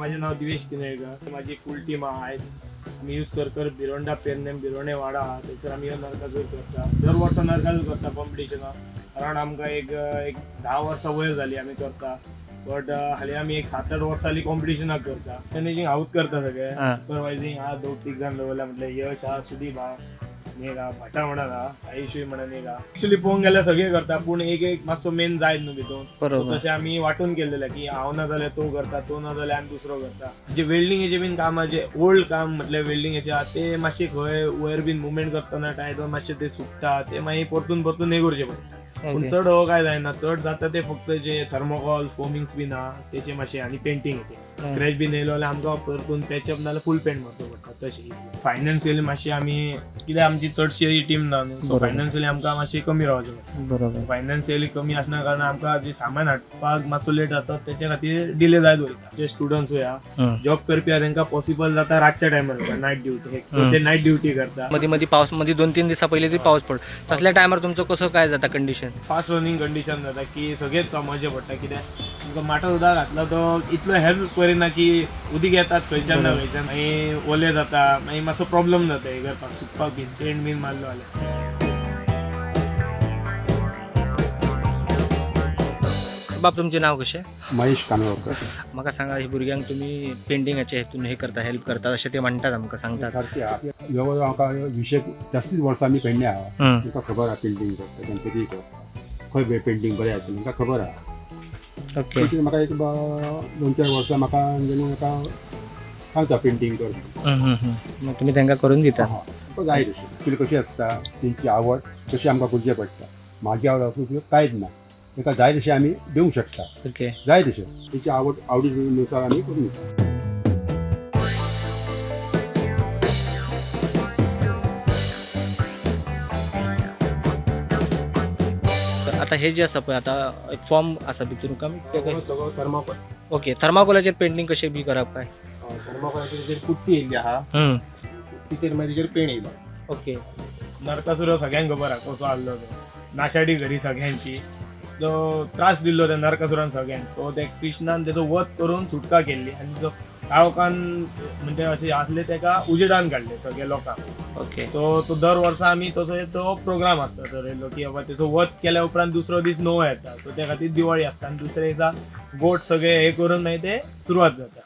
माझें नांव दिवेश किनळकर. म्हाजी full team आहा. आयज आमी यूथ सर्कल भिरोंडा पेरनेम भिरोणे वाडा आहा, थंयसर आमी हो नरकासूर करता. दर वर्सा नरकासूर करता कॉम्पिटिशनाक. अरावंड आमकां एक एक 10 वर्सां वयर जाली आमी करता, बट हालीं आमी एक 7-8 वर्सां जाली कॉम्पिटिशनाक करता. मॅनेजींग हांवूच करता सगळें. सुपरवायझींग आहा, 2-3 जाण दवरल्या, म्हटल्यार यश आहा, सुदीप आहा आनी एक आहा भाटा म्हणून आहा, आयुशूय म्हणून एक आहा. एक्चुली पळोवंक गेल्यार सगळे करता, पूण एक एक मातसो मेन जायत न्हू भितून. तशें आमी वांटून केल्लेलें की हांव ना जाल्यार तो करता, तो ना जाल्यार आनी दुसरो करता. जे वेल्डिंगेचें बीन काम आहा, जे ओल्ड काम म्हटल्यार वेल्डिंगेचें आहा, ते मातशें खंय वयर बीन मुवमेंट करतना टायट मातशें ते सुकता, ते मागीर परतून परतून हे करचें पडटा. पूण चड हो काय जायना, चड जाता ते फक्त जे थर्मोकॉल फोमिंग्स बीन आहा तेचे मातशें आनी पेंटिंग स्क्रॅच बीन येयलो जाल्यार आमकां परतून पॅचअप नाल्यार फूल पेंट मारचो पडटा. तशी फायनान्शियली मातशी आमी कित्याक आमची चडशी टीम ना न्हू, सो फायनान्शियली आमकां मातशी कमी रावचें पडटा. फायनान्शियली कमी आसल्या कारणान आमकां जे सामान हाडपाक मातसो लेट जाता, तेच्या खातीर डिले जायत वयता. जे स्टुडंट्सूय आहा, जॉब करपी आहा, तेंकां पॉसिबल जाता रातच्या टायमार नायट ड्युटी, सो ते नायट ड्युटी करता. मदीं मदीं पावस, मदीं 2-3 दिसां पयलीं तरी पावस पड, तसल्या टायमार तुमचो कसो काय जाता कंडिशन? फास्ट रनिंग कंडिशन जाता की सगळेच समजचें पडटा, कित्याक तुमकां माटो उदक घातला तो इतलो हेल्प करिना की उदीक येतात खंयच्यान ना खंयच्यान, मागीर ओले जाता, मागीर मातसो प्रॉब्लम जाता हे करपाक, सुकपाक बीन, पेंट बीन मारलो जाल्यार. बाब, तुमचें नाव कशें? महेश कानोळकर. म्हाका सांगा, हे भुरग्यांक तुमी पेंटिंगाचे हेतून हे करता, हेल्प करता अशें ते म्हणटात, आमकां सांगतात. सारकी आहा. जवळ म्हाका विशेक जास्तीच वर्सां आमी पेडणे आहा. तुमकां खबर आहा, पेंटींग करता, गणपती करता, खंय पेंटींग बरें जाता तुमकां खबर आहा. तेतून म्हाका एक 2-4 वर्सां म्हाका तेणी म्हाका सांगता पेंटींग कर. मग तुमी तांकां करून दिता? तुमकां जाय तशी एक्चुली कशी आसता तेंची आवड तशी आमकां करचें पडटा. म्हाजी आवड आसून उपयोग कांयच ना, ताका जाय तशें आमी दिवंक शकता. जाय तशें तेची आवड आवडी नुसार आमी करून दिता. तर आता हे जे आसा पळय, आता एक फॉर्म आसा भितून सगळो थर्माकोल. थर्माकोलाचेर पेंटींग कशें बी करप काय? थर्माकोलाचेर तेजेर पुट्टी येयल्ली आहा, तिचेर मागीर तेजेर पेंट येयलो. नरकासूर हो सगळ्यांक खबर आहा कसो आहलो तो, नाशाडी घरी सगळ्यांची, जो त्रास दिल्लो त्या नरकासुरान सगळ्यांक. सो ते कृष्णान तेजो वध करून सुटका केल्ली आनी जो काळोखान म्हणजे अशें आसले तेका उजेडान काडले सगळ्या लोकांक. सो तो दर वर्सा आमी तसो तो प्रोग्राम आसता थरयल्लो की बाबा तेजो वध केल्या उपरांत दुसरो दीस नवो येता, सो त्या खातीर दिवाळी आसता आनी दुसऱ्या दिसा गोट सगळे हे करून मागीर ते सुरवात जाता.